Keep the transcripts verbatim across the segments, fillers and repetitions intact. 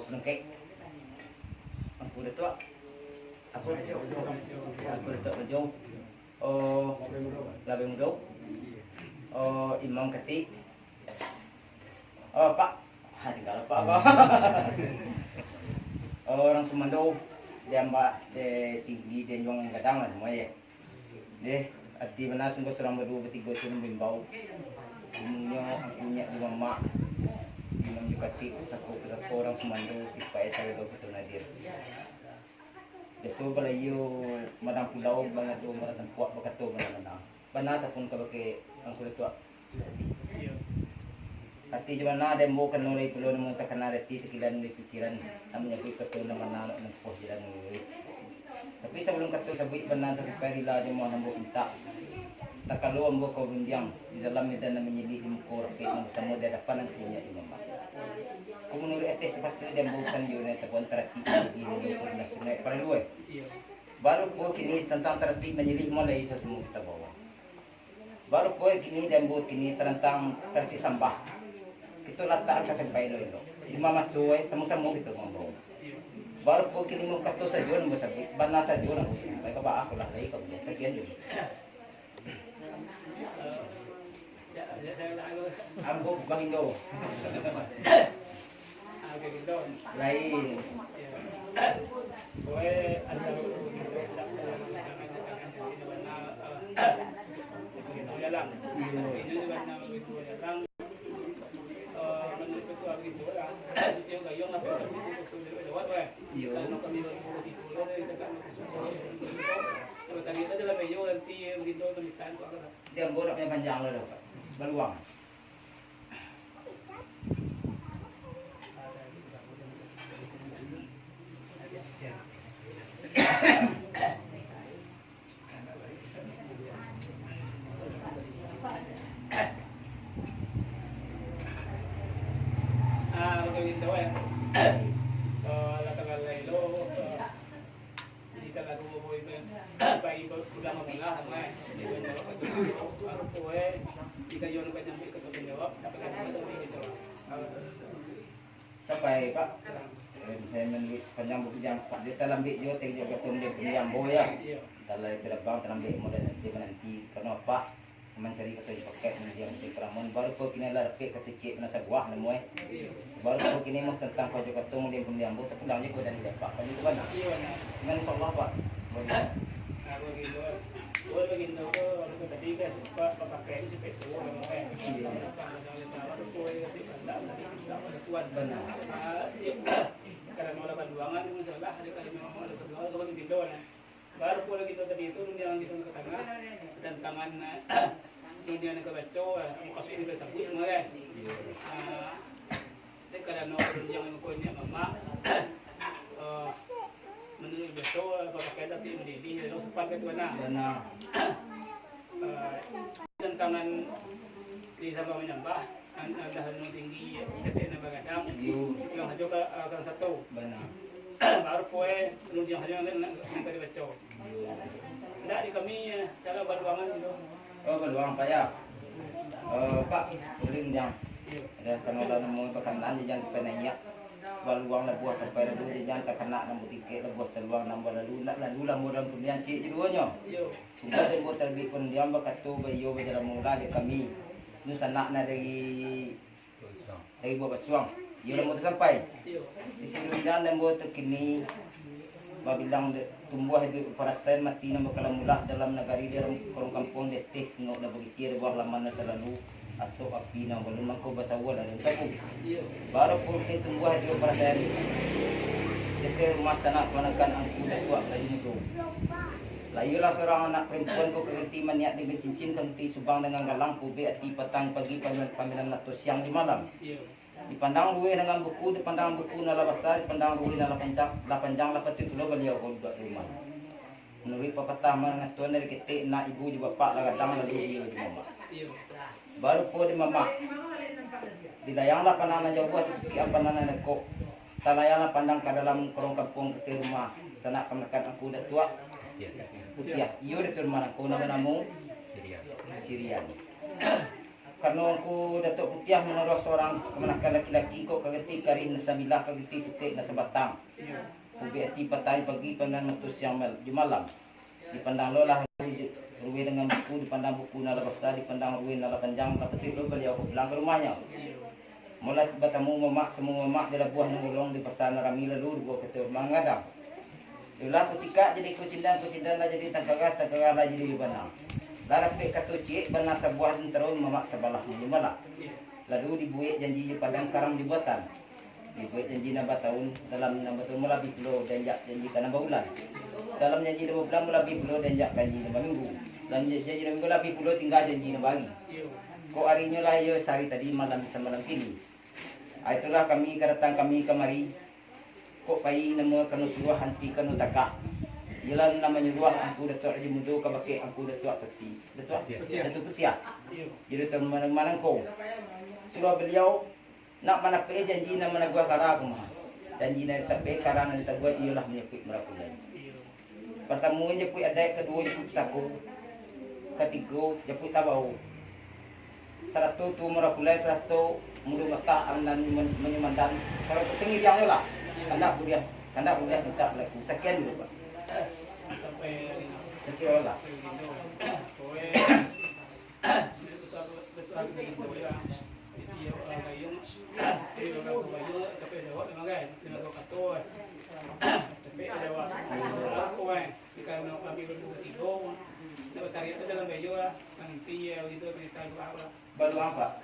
Lengkek. Angku Datuak. Angku Datuak Bajau. Oh, Labai Mudo. Oh, Imam Katik. Oh, Pak. Ha, tingga Pak ko. Oh, urang sumando, di ambak, di tinggi, di anjuang gadang lah, semua, ya. Deh, ati bana sungguah surang baduo batigo tu mambau. Umunyo angku nyak jo mamak, Imam jo Katik, pusako-pusako urang sumando, sipaik sagalo ka Tuan Nadir. Biaso balayia madang pulau, bangado madang tampuak, bakato bana-bana. Bana ataupun ka bakeh Angku Datuak? Ati jo bana den ambo kanai pulo, namun takana di ati, takilan di pikiran, nak manyabuik kato nan bana, nak manempuah jalan nan luruih. Tapi sabalun kato sabuik bana, tasupai rila jo mohon ambo pintak, takalo ambo ka barundiang di dalam medan nan manyilih di muko rapek nan basamo di adapan angku nyak jo mamak. Ko manuruik ateh sapatu den ambo sanjo nan tabuan taratik di nyo pun sunaik paralu, eh. Baru ko kini tantang taratik manyilih mulai sasumu kita bawa. Baru ko kini den ambo kini tantang taratik sambah. Kito latak ka tampek elok-elok. Di ma maso, eh, samo-samo kito mambawa. Baru ko kini mun kato sajo nan basabuik, bana sajo nan basabuik. Baik ka baa ko lah, lai ka buliah. Sakian dulu. Ambo Bagindo. Lain. Iyo. Di ambo nak panjang lah dah, Pak. Baluang. Ah, betul gitu, eh. Eh, lah tanggal lain lo, eh, Jadi, kalau aku bawa ibu, bayi pulang masalah, mai. Dia menjawab, aku, aku, eh, jika Yon akan nyampe ke penjawab, akan ada penjawab. Sampai, Pak. Eh, saya menulis panjang buku jam empat. Dia talambik juga, tengok juga tong dia punya ambo, ya. Iya. Kalau itu dah bang, talambik model nanti menanti. Karena apa? Mancari kato jo pakai, mandiang jo karamuan, baru ko kini lah rapek kato ciek nan sabuah namo, eh. Baru ko kini mah tantang pajo kato, mandiang pun diambo, tapulang jo badan di apak, kan itu bana. Iyo, bana. Dengan insyaallah, Pak. Bagi Nah, bagi Indo, oh, bagi Indo ko, anu ko tadi kan, Pak, pakai ni sampai tua, namo, eh. Iyo. Baru ko, eh, tapi tak, tapi tak ada tuan. Bana. Ah, iyo. Karena malah panduangan, masalah, ada kali memang malah panduangan, kalau di Indo, nah. Baru pulo kito tadi tu, rundiang di sana ka tangah, tantangan, eh, rundiang nan ka baco, eh, mukasuik nan ka sabuik, mah, kan? Ah, dek karano rundiang nan ko nyo mamak, eh, manuruik biaso, eh, bapakai tapi mandidi, lalu sapan ka tuan, nah. Bana. Eh, tantangan di sambah manyambah, an-, andah anu tinggi, ketek nan bagadang, Iyo. Pulang sajo ka, ah, ka satu. Bana. Baru poe, rundiang sajo nan, nan, nan ka dibaco. Iyo. Ndak di kami, eh, cara baluangan tu. Oh, baluang, Pak, ya? Eh, Pak, ulin jang. Iyo. Ada kanolah namo bakanan, jang panaiak. Baluang labuah sampai lalu, jang takana namo tingkek, labuah taluang namo lalu, nak lalu lah modal punian ciek je duonyo. Iyo. Sudah den buek tarbik pun diam bakato baiyo bajalan mula dek kami. Dunsanak nan dari, dari Buah Basuang. Iyo lah mudah sampai. Di sini dan den buek terkini babilang de-, tumbuah di parasan mati nan bakalam mula dalam nagari di dalam korong kampuang di ateh singok nan bagisi di bawah laman nan salalu. Asok api nan balun mangko basawa dalam tabu. Baru pun tumbuah di parasaian. Jateh rumah sanak kamanakan angku datuak rajo mudo. Lahialah surang anak parampuan ko ka ganti maniak dengan cincin, ka ganti subang dengan galang, kubek ati patang pagi, paminan, paminan ato siang di malam. Dipandang ruweh dengan buku, dipandang buku nan lah basa, dipandang ruweh nan lah panjang, lah panjang, lah patuik pulo baliau ko duduak di rumah. Manuruik papatah mangatoan dari ketek, nak ibu jo bapak lah gadang, lalu iyo jo mamak. Baru po di mamak. Dilayanglah pandang nan jauah, ditukiak pandang nan dakek. Talayanglah pandang ka dalam korong kampuang, ka rumah sanak kamanakan angku datuak. Putiah. Iyo, di rumah nangko nan banamo Sirian. Sirian. Karano Angku Datuak Putiah manoroh surang kamanakan laki-laki, kok ka gati karih nan sabilah, ka gati putuih nan sabatang. Ubek ati patai pagi, pandan mato siang mal-, jo malam. Dipandang lo lah ruweh dengan buku, dipandang buku nan lah basa, dipandang ruweh nan lah panjang, lah patuik lo baliau ka pulang ka rumahnyo. Molah batamu mamak samo mamak, di labuah nan bolong, di pasa nan rami, lalu duo kato mangadang. Iyolah, kucikak jadi kucindang, kucindang lah jadi tangkarah, tangkarah lah jadi bana. Lah rapek kato ciek, bana sabuah dentaro, mamak sabalah manimbalah. Lalu dibuek janji jo Padang, karang jo buatan. Dibuek janji nan batahun, dalam nan batahun malabiah pulo danjak janji ka nan baulan. Dalam janji nan baulan malabiah pulo danjak janji nan baminggu. Dalam ja-, janji nan minggu labiah pulo tingga janji nan bahari. Kok harinyo lah iyo sahari tadi, malam samalam kini. Ah, itulah kami ka datang kami kamari. Kok pai namo kano suruah, anti kano tagak. Iyolah nan manyuruah Angku Datuak Rajo Mudo kabake Angku Datuak Sakti. Datuak? Datuak Putiah. Jadi Datuak Manangko. Suruah baliau Nak manapek janji nan managuah kara ko mah. Janji nan ditapek, kara nan ditaguah, iyolah manjapuik marapulai. Partamo japuik adaik, kaduo japuik pusako, katigo japuik tabau. Sarato tuo marapulai, sarato mudo matah nan man-, manyumandan. Kalau penting diang lah. Kandak buliah, kandak buliah mintak balaku. Sakian dulu, Pak. Sakian lah. Baru apa?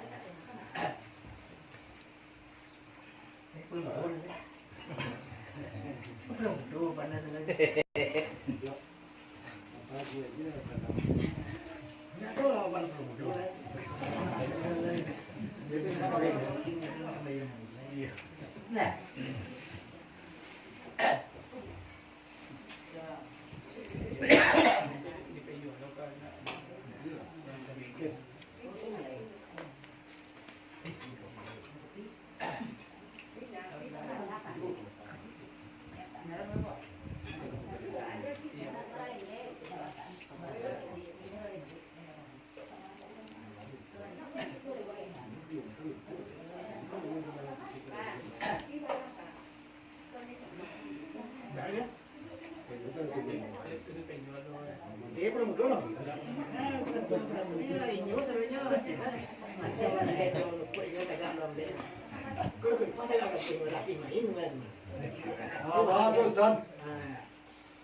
Ah, bagus, Dan.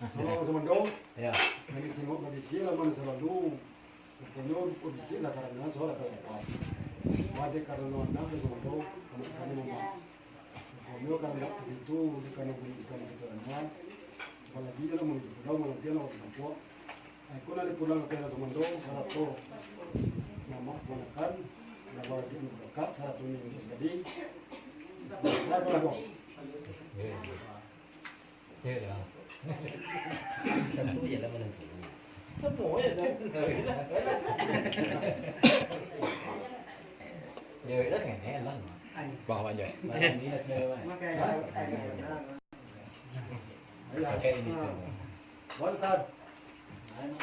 Saudara-saudara, ya. Kami singok babisiak lah, mano salalu. Pokoknyo babisiak lah, karano soal apa-apa. Ado karano anak, saudara-saudara, kami, kami mamak. Pokoknyo kalau ndak begitu, di karano bunyi ikan itu anak. Apalagi dalam bunyi pulau, malam dia lah waktu buka. Aku nak dipulang ke saudara-saudara, sarato mamak, ponakan, kalau lagi buka, sarato ni untuk jadi. Apa lah, kok? Iyo, dah. Tantu je lah manantu. Samo je dah. Jawek dah dengan Elan. Bang, abang jawek. Malam ni dah selesai, Bang. Pakai ini tu. Bang Ustaz. Oh.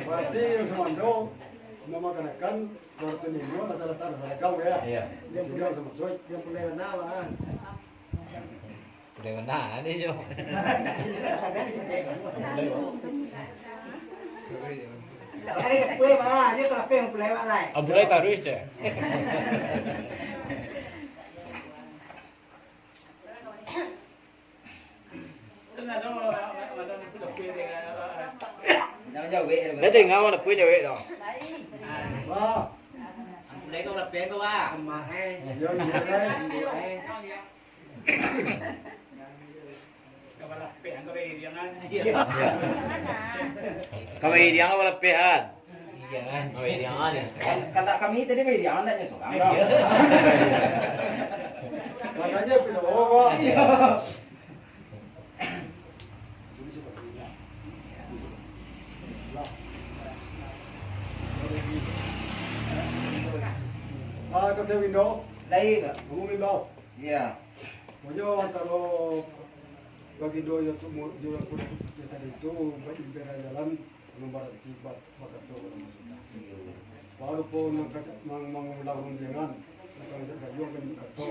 Berarti yang semando, nama kanakan, waktu ni, rasa datang, rasa datang, ya? Iya. Dia sudah sama suai. Yang pulai mana, Bang? Pulai mana ni, Jo? Dari pulai mana? Dia tu apa yang pulai mana? Ah, pulai taruh je. Dah dengar mana pun jawek tu. Wah. Aku dah kau lapeh kau, ah. Yo, yo, yo. Kau lapeh, kau lapeh, kau lapeh, Han. Jangan. Oh, iya, jangan, ya. Kan, kata kami tadi, Bay, jangan nak nyusul. Iya. Makanya pindah bawah, Pak. Iya. Ah, kata Window. Lain, Pak. Kamu Window. Iya. Pokoknya antara Bagindo yang tu, yang tadi itu, baik di dalam Mambaratik ba-, bakato ka urang sudah. Iyo. Walaupun nang ka-, nang mangulang rundiangan, nang ka ngajak gayuang kan bakato.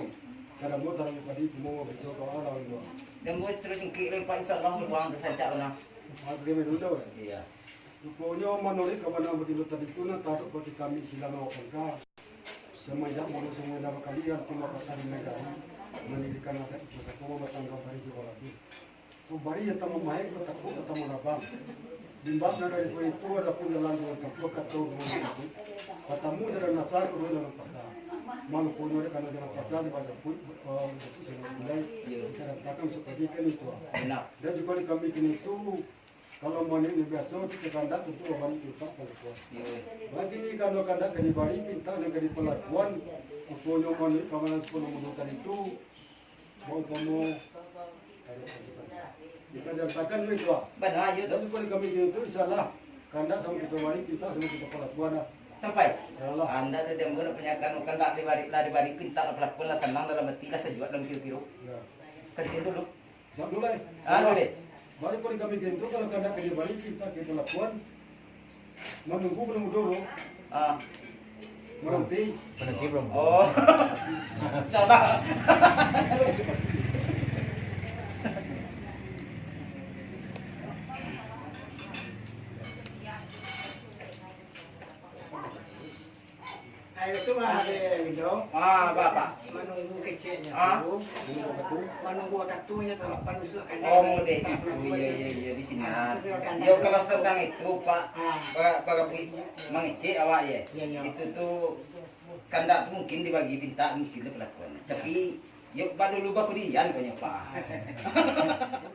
Kadang buat tarang padi, cuma mau bicara ka alam itu. Dan buat terus singkik lagi, Pak, insya Allah, buang tu saja, nah. Ah, bagaimana dulu, eh? Iya. Ruponyo manuruik kabanangan bagindo tadi tu, nah, taruh bagi kami silang awak pangka. Samanjak mangusung wenda bakalian, cuma pasal di nagari, mandirikan adat pusako, batangga bari juo lagi. Bari yang tamain, batakuik, batamulabang. Limbak nan dari itu, adapun dalam duo tampua kato duo tampua. Batamu jalan nasa, kaduo dalam pasar. Malukonyo dek karano jalan pasar, di bajaput, eh, bajaput jalan gulai, kita rantakan supaya kan itu. Benar. Dan juga di kami kini itu, kalau manuruik biaso, kita kandak tentu babari pintak palakuan. Iyo. Bagi ni, kalau kandak ka dibari pintak nan ka dipalakuan, ruponyo manuruik kabanangan sepuluh mudo tadi tu, Bang Tomo, kita diantakan duit tu, ah. Bana, iyo tu. Dan juga di kami sini tu, insya Allah, kandak samo kita bari, pintak samo kita palakuan, ah. Sampai? Insya Allah. Anda tu, dia menggunakan panyakan, kandak dibari, lah dibari, pintak lah palakuan, lah sanang dalam hati, lah sajuak dalam kiro-kiro. Ya. Kerja dulu. Siap dulu, eh. Ah, dulu, deh. Bari pun kami gintu, kalau kandak ka dibari, pintak ka dipalakuan. Manunggu belum dulu. Ah. Menanti. Menanti belum. Oh. Sabar. Ayo tu mah, Dek Windo. Ah, apa, apa? Manunggu keceknyo tu. Ah. Manunggu wakatunyo tu, panusuakan. Oh, model itu. Iyo, iyo, iyo, di sini. Ah, tu kan. Iyo, kalau tentang itu, Pak, ah, Pak, Pak Gapui mangecek awak, ye. Iyo, iyo. Itu tu kandak tu mungkin dibari pintak, mungkin dipalakuan. Tapi, yo, Pak dulu bakudian, konyo, Pak. Ah.